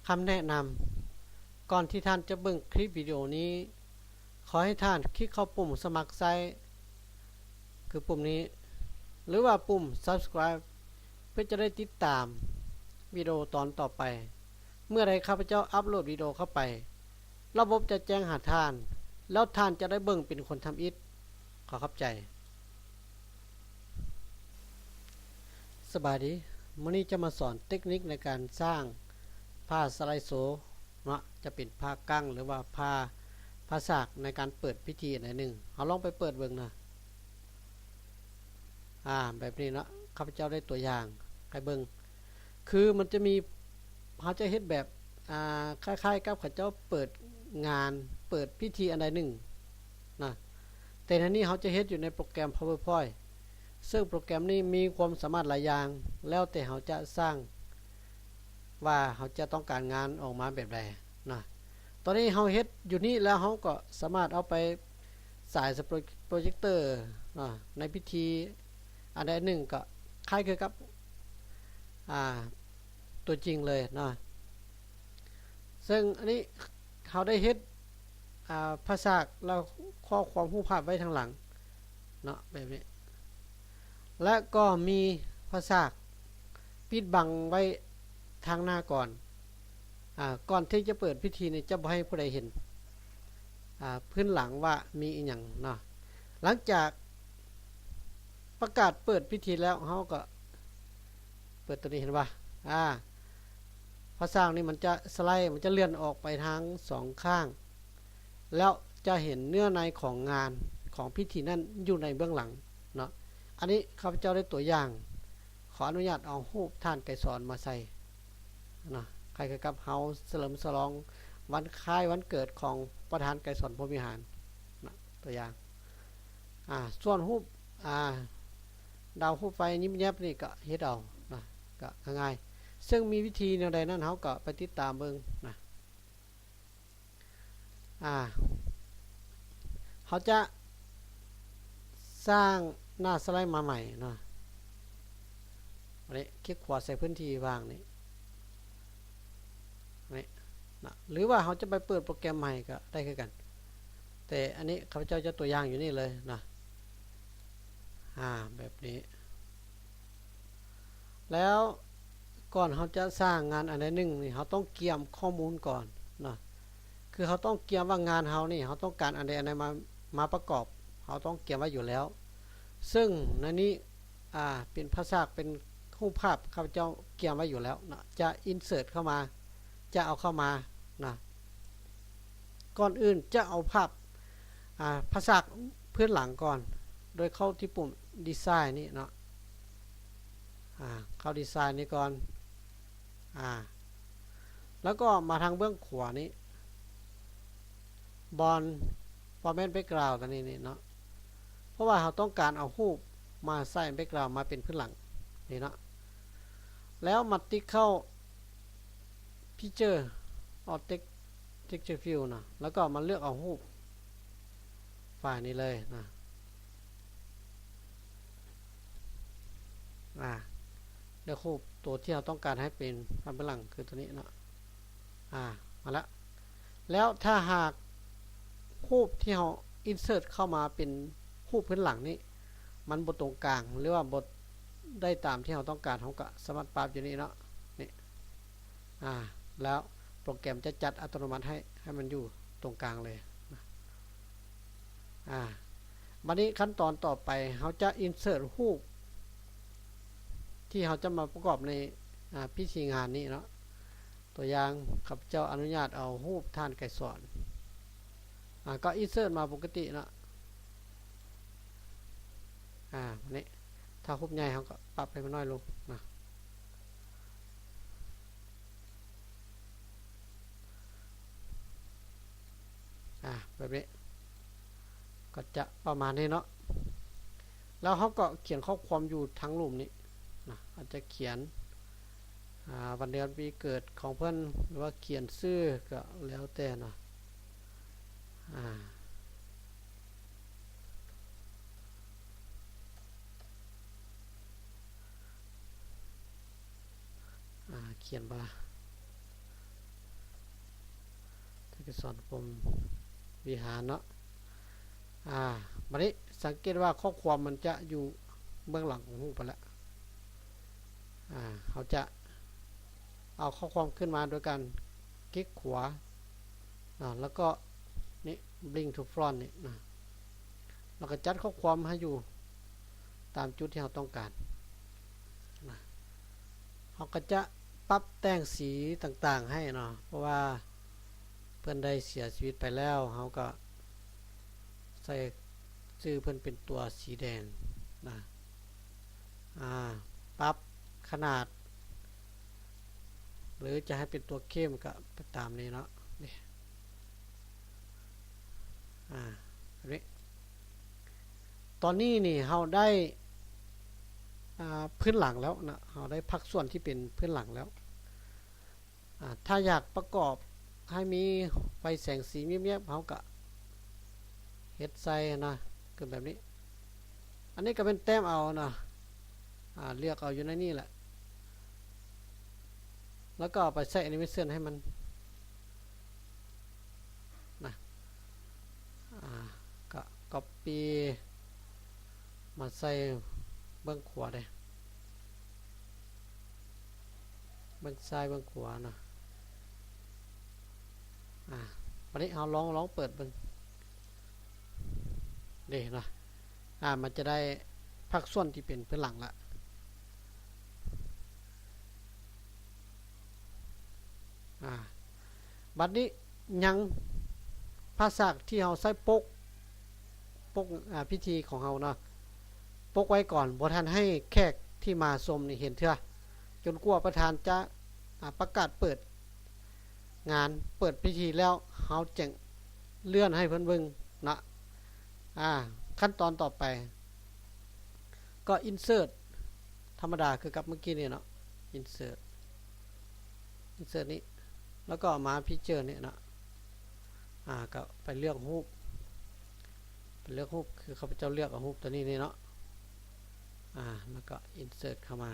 ຄຳແນະນຳ, ກ່ອນທີ່ທ່ານຈະເບິ່ງຄລິບວິດີໂອນີ້, ຂໍໃຫ້ທ່ານຄລິກເຂົ້າປຸ່ມສະໝັກໃຊ້ ຄືປຸ່ມນີ້ ຫຼືວ່າປຸ່ມ Subscribe ເພື່ອຈະໄດ້ຕິດຕາມວິດີໂອຕອນຕໍ່ໄປ. ເມື່ອໃດຂ້າພະເຈົ້າອັບໂຫຼດວິດີໂອເຂົ້າໄປ, ລະບົບຈະແຈ້ງຫາທ່ານ ແລ້ວທ່ານຈະໄດ້ເບິ່ງເປັນຄົນທຳອິດ. ຂໍຂອບໃຈ. ສະບາຍດີ, ມື້ນີ້ຈະມາສອນເຕັກນິກໃນການສ້າງຜ້າສະໄລໂຊເນາະ, ຈະເປັນຜ້າກັ້ງ ຫຼືວ່າຜ້າ ຜ້າສາກໃນການເປີດພິທີອັນໃດໜຶ່ງ. ເຮົາລອງໄປເປີດເບິ່ງນະ. ອາ ແບບນີ້ເນາະ, ຂ້າພະເຈົ້າໄດ້ຕົວຢ່າງໃຫ້ເບິ່ງ. ຄືມັນຈະມີ ເຮົາຈະເຮັດແບບ ອາ ຄ້າຍໆກັບເຂົາເຈົ້າເປີດງານ ເປີດພິທີອັນໃດໜຶ່ງນະ, ແຕ່ໃນນີ້ເຮົາຈະເຮັດຢູ່ໃນໂປຣແກຣມ PowerPoint ເຊິ່ງໂປຣແກຣມນີ້ມີຄວາມສາມາດຫຼາຍຢ່າງ ແລ້ວແຕ່ເຮົາຈະສ້າງວ່າເຮົາຈະຕ້ອງການງານອອກມາແບບໃດນະ. ຕອນນີ້ເຮົາເຮັດຢູ່ນີ້ແລ້ວ ເຮົາກໍສາມາດເອົາໄປສາຍໃສ່ໂປຣ ໂປຣເຈັກເຕີນະ ໃນພິທີອັນໃດອັນໜຶ່ງ ກໍຄ້າຍຄືກັບ ອາ ຕົວຈິງເລີຍເນາະ. ເຊິ່ງອັນນີ້ເຮົາໄດ້ເຮັດ ອາ ພາສາກ ແລ້ວຂໍ້ຄວາມຮູບພາບໄວ້ທາງຫຼັງເນາະ ແບບນີ້ ແລະ ກໍມີພາສາກປິດບັງໄວ້ທາງໜ້າກ່ອນ. ອາ ກ່ອນທີ່ຈະເປີດພິທີນີ້ ຈະບໍ່ໃຫ້ຜູ້ໃດເຫັນ ອາ ພື້ນຫຼັງວ່າມີອີ່ຫຍັງເນາະ. ຫຼັງຈາກປະກາດເປີດພິທີແລ້ວ ເຮົາກໍເປີດຕົວນີ້ ເຫັນບໍ່? ອາ ພາສາກນີ້ມັນຈະສະໄລ ມັນຈະເລື່ອນອອກໄປທາງສອງຂ້າງ ແລ້ວຈະເຫັນເນື້ອໃນຂອງງານຂອງພິທີນັ້ນຢູ່ໃນເບື້ອງຫຼັງເນາະ. ອັນນີ້ຂ້າພະເຈົ້າໄດ້ຕົວຢ່າງ ຂໍອະນຸຍາດເອົາຮູບທ່ານໄກສອນມາໃສ່ເນາະ, ຄ້າຍຄືກັບເຮົາສະເຫຼີມສະຫຼອງວັນຄ້າຍວັນເກີດຂອງປະທານໄກສອນ ພົມວິຫານເນາະ, ຕົວຢ່າງ. ອາ ສ່ວນຮູບ ອາ ດາວຮູບໄຟຍິບແຍບນີ້ກໍເຮັດເອົານະ, ກໍງ່າຍໆ. ເຊິ່ງມີວິທີແນວໃດນັ້ນ ເຮົາກໍໄປຕິດຕາມເບິ່ງນະ. ອາ ເຮົາຈະສ້າງໜ້າສະໄລມາໃໝ່ເນາະ. ອັນນີ້ຄລິກຂວາໃສ່ພື້ນທີ່ວ່າງນີ້ ນີ້ນະ, ຫຼືວ່າເຮົາຈະໄປເປີດໂປຣແກຣມໃໝ່ກໍໄດ້ຄືກັນ, ແຕ່ອັນນີ້ຂ້າພະເຈົ້າຈະຕົວຢ່າງຢູ່ນີ້ເລີຍນະ. ອາ ແບບນີ້. ແລ້ວກ່ອນເຮົາຈະສ້າງງານອັນໃດໜຶ່ງນີ້ ເຮົາຕ້ອງກຽມຂໍ້ມູນກ່ອນເນາະ, ຄືເຮົາຕ້ອງກຽມວ່າງານເຮົານີ້ ເຮົາຕ້ອງການອັນໃດອັນໃດມາ ມາປະກອບ, ເຮົາຕ້ອງກຽມໄວ້ຢູ່ແລ້ວ. ເຊິ່ງໃນນີ້ ອາ ເປັນພາສາກ ເປັນຮູບພາບ ຂ້າພະເຈົ້າກຽມໄວ້ຢູ່ແລ້ວເນາະ, ຈະອິນເສີດເຂົ້າມາ ຈະເອົາເຂົ້າມານະ. ກ່ອນອື່ນຈະເອົາພາບ ອາ ພາສາກພື້ນຫຼັງກ່ອນ ໂດຍເຂົ້າທີ່ປຸ່ມດີໄຊນີ້ເນາະ. ອາ ເຂົ້າດີໄຊນີ້ກ່ອນ ອາ ແລ້ວກໍມາທາງເບື້ອງຂວານີ້ ບ່ອນ Format Background ຕົວນີ້ນີ້ເນາະ, ເພາະວ່າເຮົາຕ້ອງການເອົາຮູບມາໃສ່ Background ມາເປັນພື້ນຫຼັງນີ້ເນາະ. ແລ້ວມາຕິກເຂົ້າ Feature of Text Texture Fill ນະ, ແລ້ວກໍມາເລືອກເອົາຮູບໄຟລ໌ນີ້ເລີຍນະ. ອາ ເລືອກຮູບຕົວທີ່ເຮົາຕ້ອງການໃຫ້ເປັນພາບເບື້ອງຫຼັງ ຄືຕົວນີ້ເນາະ. ອາ ມາລະ. ແລ້ວຖ້າຫາກຮູບທີ່ເຮົາ insert ເຂົ້າມາເປັນຮູບພື້ນຫຼັງນີ້ ມັນບໍ່ຕົງກາງ ຫຼືວ່າບໍ່ໄດ້ຕາມທີ່ເຮົາຕ້ອງການ, ເຮົາກໍສາມາດປັບຢູ່ນີ້ເນາະ ນີ້. ອາ ແລ້ວໂປຣແກຣມຈະຈັດອັດຕະໂນມັດໃຫ້ ໃຫ້ມັນຢູ່ຕົງກາງເລີຍນະ. ອາ ບັດນີ້ຂັ້ນຕອນຕໍ່ໄປ ເຮົາຈະ insert ຮູບທີ່ເຮົາຈະມາປະກອບໃນ ອາ ພິທີງານນີ້ເນາະ. ຕົວຢ່າງ ຂ້າພະເຈົ້າອະນຸຍາດເອົາຮູບທ່ານໄກສອນ ອາ ກໍ insert ມາປົກກະຕິເນາະ. ອາ ນີ້ ຖ້າຮູບໃຫຍ່ ເຮົາກໍປັບໃຫ້ມັນນ້ອຍລົງນະ. ອາ ແບບນີ້ ກໍຈະປະມານນີ້ເນາະ. ແລ້ວເຮົາກໍຂຽນຂໍ້ຄວາມຢູ່ທາງລຸ່ມນີ້ນະ, ອາດຈະຂຽນ ອາ ວັນເດືອນປີເກີດຂອງເພິ່ນ ຫຼືວ່າຂຽນຊື່ກໍແລ້ວແຕ່ເນາະ. ອາ ອາ ຂຽນວ່າ ເອກະສອນພົມວິຫານເນາະ. ອາ ບາດນີ້ສັງເກດວ່າຂໍ້ຄວາມມັນຈະຢູ່ເບື້ອງຫຼັງຂອງຮູບຫັ້ນແຫຼະ. ອາ ເຮົາຈະເອົາຂໍ້ຄວາມຂຶ້ນມາໂດຍການຄລິກຂວາ ອາ ແລ້ວກໍນີ້ Bring to Front ນີ້ນະ ແລ້ວກໍຈັດຂໍ້ຄວາມໃຫ້ຢູ່ຕາມຈຸດທີ່ເຮົາຕ້ອງການນະ. ເຮົາກໍຈະປັບແຕ່ງສີຕ່າງໆໃຫ້ເນາະ ເພາະວ່າເພິ່ນໄດ້ເສຍຊີວິດໄປແລ້ວ ເຮົາກໍໃສ່ຊື່ເພິ່ນເປັນຕົວສີແດງນະ. ອາ ປັບຂະໜາດ ຫຼືຈະໃຫ້ເປັນຕົວເຂັ້ມກໍໄປຕາມນີ້ເນາະ. ນີ້ ອາ ແບບນີ້ ຕອນນີ້ນີ້ເຮົາໄດ້ ອາ ພື້ນຫຼັງແລ້ວນະ ເຮົາໄດ້ພາກສ່ວນທີ່ເປັນພື້ນຫຼັງແລ້ວ. ອາ ຖ້າຢາກປະກອບໃຫ້ມີໄຟແສງສີແຍບໆ ເຮົາກະເຮັດໃສ່ນະ ຄືແບບນີ້. ອັນນີ້ກະແມ່ນແຕ້ມເອົານະ ອາ ເລືອກເອົາຢູ່ໃນນີ້ແຫຼະ ແລ້ວກໍເອົາໄປໃສ່ Animation ໃຫ້ມັນນະ. ອາ ກໍ Copy ມາໃສ່ເບື້ອງຂວາເດ້ ເບື້ອງຊ້າຍເບື້ອງຂວາເນາະ. ອາ ບາດນີ້ເຮົາລອງ ລອງເປີດເບິ່ງເດ້ເນາະ. ອາ ມັນຈະໄດ້ພາກສ່ວນທີ່ເປັນພື້ນຫຼັງລະ. ອາ ບັດນີ້ຍັງພາສາກທີ່ເຮົາໃຊ້ປົກ ປົກ ອາ ພິທີຂອງເຮົາເນາະ ປົກໄວ້ກ່ອນ ບໍ່ທັນໃຫ້ແຂກທີ່ມາຊົມນີ້ເຫັນເທື່ອ ຈົນກວ່າປະທານຈະ ອາ ປະກາດເປີດງານ ເປີດພິທີແລ້ວ ເຮົາຈຶ່ງເລື່ອນໃຫ້ເພິ່ນເບິ່ງເນາະ. ອາ ຂັ້ນຕອນຕໍ່ໄປ ກໍ insert ທຳມະດາຄືກັບເມື່ອກີ້ນີ້ເນາະ insert insert ນີ້ ແລ້ວກໍມາ picture ນີ້ເນາະ. ອາ ກໍໄປເລືອກຮູບ ໄປເລືອກຮູບ ຄືຂ້າພະເຈົ້າເລືອກເອົາຮູບຕົວນີ້ນີ້ເນາະ. ອາ ແລ້ວກໍ insert ເຂົ້າມາ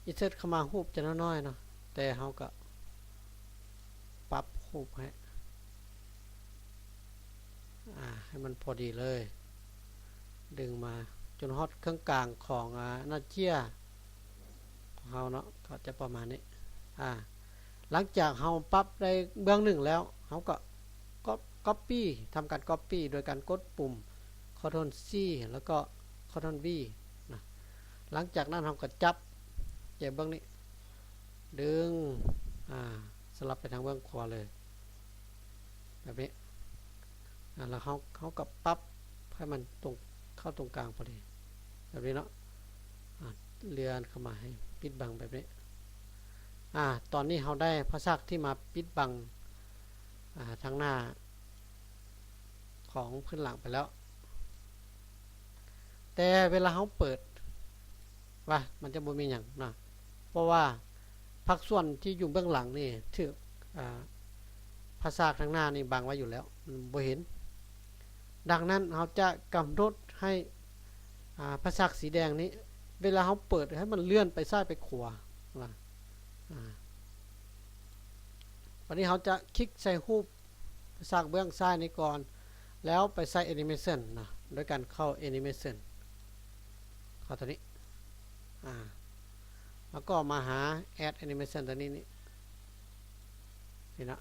insert ເຂົ້າມາ ຮູບຈະນ້ອຍໆເນາະ ແຕ່ເຮົາກໍປັບຮູບໃຫ້ ອາ ໃຫ້ມັນພໍດີເລີຍ ດຶງມາຈົນຮອດເຄິ່ງກາງຂອງ ອາ ໜ້າເຈ້ຍຂອງເຮົາເນາະ ກໍຈະປະມານນີ້. ອາ ຫຼັງຈາກເຮົາປັບໄດ້ເບື້ອງໜຶ່ງແລ້ວ ເຮົາກໍ copy ທຳການ copy ໂດຍການກົດປຸ່ມ Ctrl C ແລ້ວກໍ Ctrl V ນະ. ຫຼັງຈາກນັ້ນເຮົາກໍຈັບແຈເບື້ອງນີ້ ດຶງ ອາ ສະຫຼັບໄປທາງເບື້ອງຂວາເລີຍ ແບບນີ້. ອາ ແລ້ວເຮົາ ເຮົາກໍປັບໃຫ້ມັນຕົງ ເຂົ້າຕົງກາງພໍດີ ແບບນີ້ເນາະ. ອາ ເລື່ອນເຂົ້າມາໃຫ້ປິດບັງແບບນີ້. ອາ ຕອນນີ້ເຮົາໄດ້ພາສາກທີ່ມາປິດບັງ ອາ ທາງໜ້າຂອງພື້ນຫຼັງໄປແລ້ວ. ແຕ່ເວລາເຮົາເປີດວ່າ ມັນຈະບໍ່ມີຫຍັງນະ ເພາະວ່າພາກສ່ວນທີ່ຢູ່ເບື້ອງຫຼັງນີ້ຖືກ ອາ ພາສາກທາງໜ້ານີ້ບັງໄວ້ຢູ່ແລ້ວ ມັນບໍ່ເຫັນ. ດັ່ງນັ້ນເຮົາຈະກຳນົດໃຫ້ ອາ ພາສາກສີແດງນີ້ ເວລາເຮົາເປີດໃຫ້ມັນເລື່ອນໄປຊ້າຍໄປຂວານະ. ອາ ບັດນີ້ເຮົາຈະຄລິກໃສ່ຮູບ ພາສາກເບື້ອງຊ້າຍນີ້ກ່ອນ ແລ້ວໄປໃສ່ Animation ນະ ໂດຍການເຂົ້າ Animation ເຂົ້າຕົວນີ້ ອາ ແລ້ວກໍມາຫາ Add Animation ຕົວນີ້ນີ້ ນີ້ນະ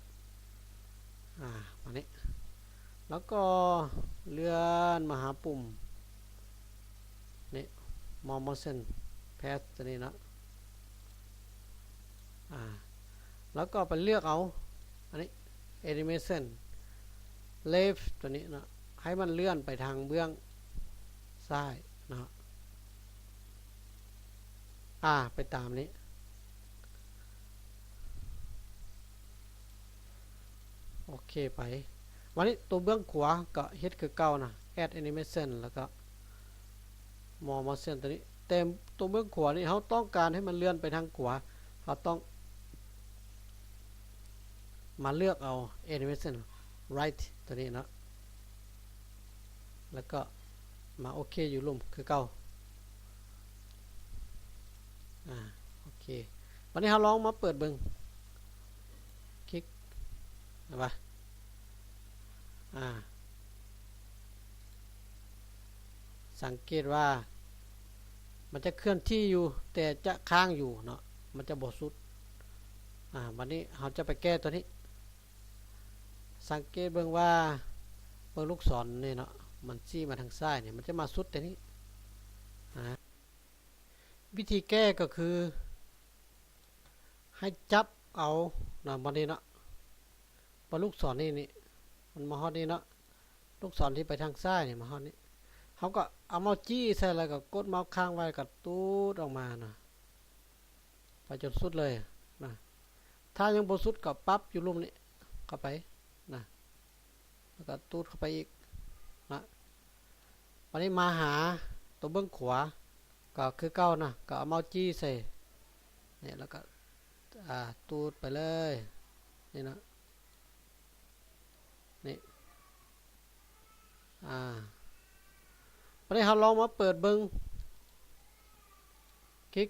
ອາ ມານີ້ ແລ້ວກໍເລື່ອນມາຫາປຸ່ມນີ້ More Motion Path ຕົວນີ້ເນາະ. ອາ ແລ້ວກໍໄປເລືອກເອົາ ອັນນີ້ Animation Left ຕົວນີ້ເນາະ ໃຫ້ມັນເລື່ອນໄປທາງເບື້ອງຊ້າຍເນາະ. ອາ ໄປຕາມນີ້ ໂອເຄໄປ. ບາດນີ້ຕົວເບື້ອງຂວາກໍເຮັດຄືເກົ່ານະ Add Animation ແລ້ວກໍ More Motion ຕົວນີ້ ແຕ່ຕົວເບື້ອງຂວານີ້ເຮົາຕ້ອງການໃຫ້ມັນເລື່ອນໄປທາງຂວາ ເຮົາຕ້ອງມາເລືອກເອົາ Animation Right ຕົວນີ້ເນາະ ແລ້ວກໍມາໂອເຄຢູ່ລຸ່ມຄືເກົ່າ. ອາ ໂອເຄ ບາດນີ້ເຮົາລອງມາເປີດເບິ່ງ ຄລິກ ວ່າ ອ່າ ສັງເກດວ່າມັນຈະເຄື່ອນທີ່ຢູ່ ແຕ່ຈະຄ້າງຢູ່ເນາະ ມັນຈະບໍ່ສຸດ. ອ່າ ບັດນີ້ເຮົາຈະໄປແກ້ຕົວນີ້ ສັງເກດເບິ່ງວ່າ ເບິ່ງລູກສອນນີ້ເນາະ ມັນຊີ້ມາທາງຊ້າຍນີ້ ມັນຈະມາສຸດແຕ່ນີ້. ອ່າ ວິທີແກ້ກໍຄື ໃຫ້ຈັບເອົານະ ບັດນີ້ເນາະ ວ່າລູກສອນນີ້ ນີ້ ມັນມາຮອດນີ້ເນາະ ລູກສອນທີ່ໄປທາງຊ້າຍນີ້ມາຮອດນີ້ ເຮົາກໍເອົາເມົາສ໌ຈີ້ໃສ່ ແລ້ວກໍກົດເມົາສ໌ຄ້າງໄວ້ ແລ້ວກໍຕູດອອກມານະ ໄປຈົນສຸດເລີຍນະ. ຖ້າຍັງບໍ່ສຸດກໍປັບຢູ່ລຸ່ມນີ້ເຂົ້າໄປນະ ແລ້ວກໍຕູດເຂົ້າໄປອີກນະ. ບັດນີ້ມາຫາຕົວເບື້ອງຂວາ ກໍຄືເກົ່ານະ ກໍເອົາເມົາສ໌ຈີ້ໃສ່ນີ້ ແລ້ວກໍ ອ່າ ຕູດໄປເລີຍ ນີ້ນະ ນີ້ ອ່າ ບັດນີ້ເຮົາລອງມາເປີດເບິ່ງ ຄລິກ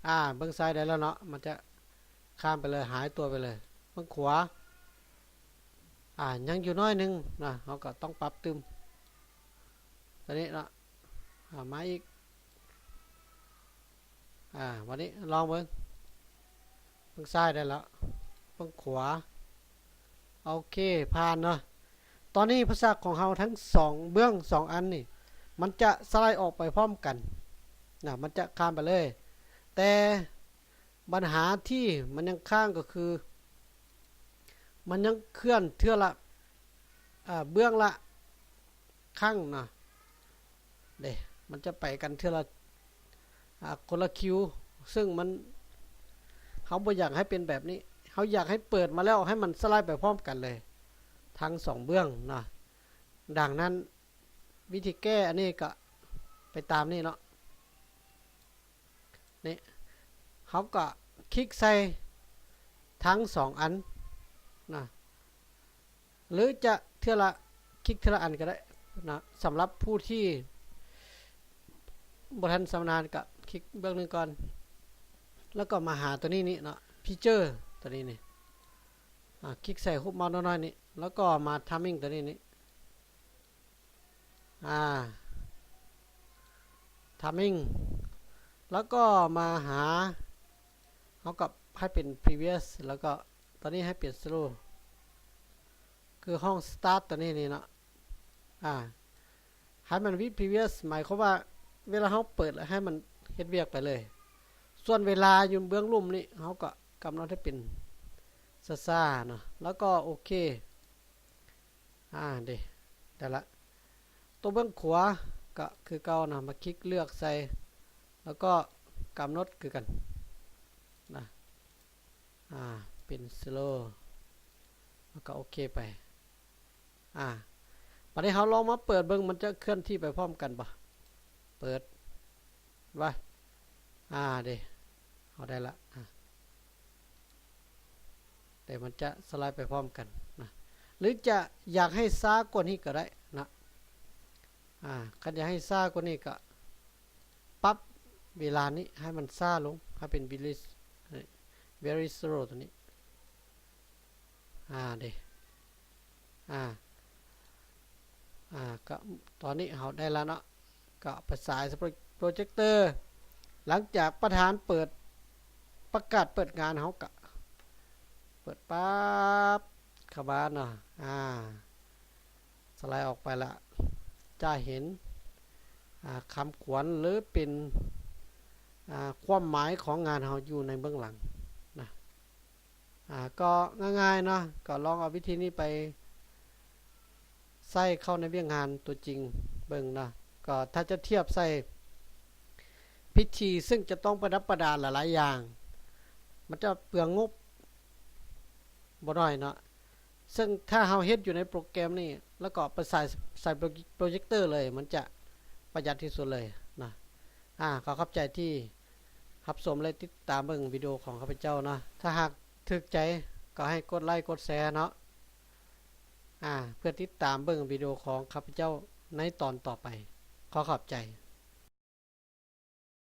ອ່າ ເບື້ອງຊ້າຍໄດ້ແລ້ວເນາະ ມັນຈະຂ້າມໄປເລີຍ ຫາຍຕົວໄປເລີຍ. ເບື້ອງຂວາ ອ່າ ຍັງຢູ່ໜ້ອຍໜຶ່ງນະ ເຮົາກໍຕ້ອງປັບຕື່ມ ຕົວນີ້ເນາະ ອ່າ ມາອີກ ອ່າ ບັດນີ້ລອງເບິ່ງ ເບື້ອງຊ້າຍໄດ້ແລ້ວ ເບື້ອງຂວາ ໂອເຄ ຜ່ານເນາະ. ຕອນນີ້ພາສາຂອງເຮົາທັງສອງເບື້ອງ ສອງອັນນີ້ ມັນຈະສະໄລອອກໄປພ້ອມກັນນະ ມັນຈະຂ້າມໄປເລີຍ ແຕ່ບັນຫາທີ່ມັນຍັງຄ້າງກໍຄື ມັນຍັງເຄື່ອນເທື່ອລະ ອ່າ ເບື້ອງລະຄັ້ງນະ ເດ້ ມັນຈະໄປກັນເທື່ອລະ ອ່າ ຄົນລະຄິວ ເຊິ່ງມັນ ເຮົາບໍ່ຢາກໃຫ້ເປັນແບບນີ້ ເຮົາຢາກໃຫ້ເປີດມາແລ້ວໃຫ້ມັນສະໄລໄປພ້ອມກັນເລີຍ ທັງສອງເບື້ອງນະ. ດັ່ງນັ້ນ ວິທີແກ້ອັນນີ້ກໍໄປຕາມນີ້ເນາະ ນີ້ ເຮົາກໍຄລິກໃສ່ທັງສອງອັນນະ ຫຼືຈະເທື່ອລະ ຄລິກເທື່ອລະອັນກໍໄດ້ນະ. ສຳລັບຜູ້ທີ່ບໍ່ທັນຊຳນານກໍຄລິກເບື້ອງໜຶ່ງກ່ອນ ແລ້ວກໍມາຫາຕົວນີ້ນີ້ເນາະ ຟີເຈີຕົວນີ້ນີ້ ອ່າ ຄລິກໃສ່ຮູບເມົາສ໌ນ້ອຍໆນີ້ ແລ້ວກໍມາທາມມິງຕົວນີ້ນີ້ ອ່າ ທາມມິງ ແລ້ວກໍມາຫາ ເຮົາກໍໃຫ້ເປັນພຣີວຽສ ແລ້ວກໍຕອນນີ້ໃຫ້ເປັນສະໂລ ຄືຫ້ອງສະຕາດຕົວນີ້ນີ້ເນາະ ອ່າ ໃຫ້ມັນວິດພຣີວຽສ ໝາຍຄວາມວ່າເວລາເຮົາເປີດແລ້ວໃຫ້ມັນເຮັດວຽກໄປເລີຍ ສ່ວນເວລາຢູ່ເບື້ອງລຸ່ມນີ້ ເຮົາກໍກຳນົດໃຫ້ເປັນຊ້າໆເນາະ ແລ້ວກໍໂອເຄ. ອ່າ ເດ້ ໄດ້ລະ ຕົວເບື້ອງຂວາກໍຄືເກົ່ານະ ມາຄລິກເລືອກໃສ່ ແລ້ວກໍກຳນົດຄືກັນນະ ອ່າ ເປັນສະໂລ ແລ້ວກໍໂອເຄໄປ. ອ່າ ບັດນີ້ເຮົາລອງມາເປີດເບິ່ງ ມັນຈະເຄື່ອນທີ່ໄປພ້ອມກັນບໍ່? ເປີດ ວ່າ ອ່າ ເດ້ ເຮົາໄດ້ລະ ອ່າ ແຕ່ມັນຈະສະໄລໄປພ້ອມກັນນະ ຫຼືຈະຢາກໃຫ້ຊ້າກວ່ານີ້ກໍໄດ້ນະ ອ່າ ຄັນຢາກໃຫ້ຊ້າກວ່ານີ້ກໍປັບເວລານີ້ໃຫ້ມັນຊ້າລົງ ໃຫ້ເປັນ very slow ຕົວນີ້ ອ່າ ເດ້ ອ່າ ອ່າ ກໍຕອນນີ້ເຮົາໄດ້ແລ້ວເນາະ ກໍໄປສາຍໃສ່ໂປຣເຈັກເຕີ ຫຼັງຈາກປະທານເປີດ ປະກາດເປີດງານ ເຮົາກໍເປີດປັບເຂົ້າມາເນາະ ອ່າ ສະໄລອອກໄປລະ ຈະເຫັນ ອ່າ ຄຳຂວັນ ຫຼືເປັນ ອ່າ ຄວາມໝາຍຂອງງານເຮົາຢູ່ໃນເບື້ອງຫຼັງນະ. ອ່າ ກໍງ່າຍໆເນາະ ກໍລອງເອົາວິທີນີ້ໄປໃຊ້ເຂົ້າໃນວຽກງານຕົວຈິງເບິ່ງເນາະ. ກໍຖ້າຈະທຽບໃສ່ພິທີເຊິ່ງຈະຕ້ອງປະດັບປະດາຫຼາຍໆຢ່າງ ມັນຈະເປືອງງົບບໍ່ໜ້ອຍເນາະ. ເຊິ່ງຖ້າເຮົາເຮັດຢູ່ໃນໂປຣແກຣມນີ້ ແລ້ວກໍໄປສາຍໃສ່ໂປຣເຈັກເຕີເລີຍ ມັນຈະປະຢັດທີ່ສຸດເລີຍເນາະ. ອ່າ ຂໍຂອບໃຈທີ່ຮັບຊົມ ແລະ ຕິດຕາມເບິ່ງວິດີໂອຂອງຂ້າພະເຈົ້າເນາະ. ຖ້າຫາກຖືກໃຈກໍໃຫ້ກົດໄລກົດແຊເນາະ ອ່າ ເພື່ອຕິດຕາມເບິ່ງວິດີໂອຂອງຂ້າພະເຈົ້າໃນຕອນຕໍ່ໄປ. ຂໍຂອບໃຈ.